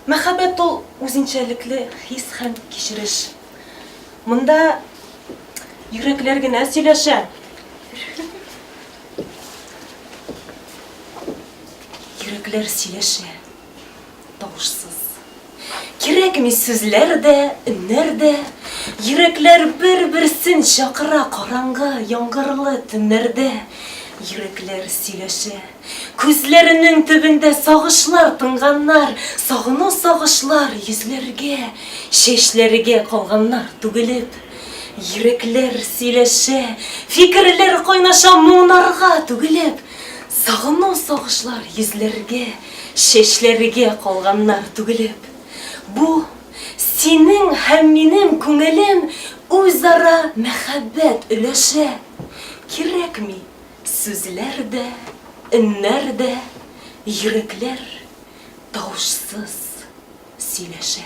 Мәхәббәт ул үзенчәлекле хис һәм кичереш. Монда йөрәкләр генә сөйләшә. Йөрәкләр сөйләшә. Тавышсыз. Кирәкми сүзләр дә, өннәр дә. Йөрәкләр бер-берсен чакыра караңгы, яңгырлы төннәрдә. Йөрәкләр сөйләшә. Күзләренең төбендә сагышлар тынганнар, Сагыну сагышлар йөзләргә, чәчләргә калганнар түгелеп. Йөрәкләр сөйләшә, фикерләр кайнаша моңнарга түгелеп. Сагыну сагышлар йөзләргә, чәчләргә калганнар түгелеп. Бу, синең һәм минем күңелем үзара мәхәббәт өләшә. Кирәкми Сүзләр дә, өннәр дә, йөрәкләр тавышсыз сөйләшә.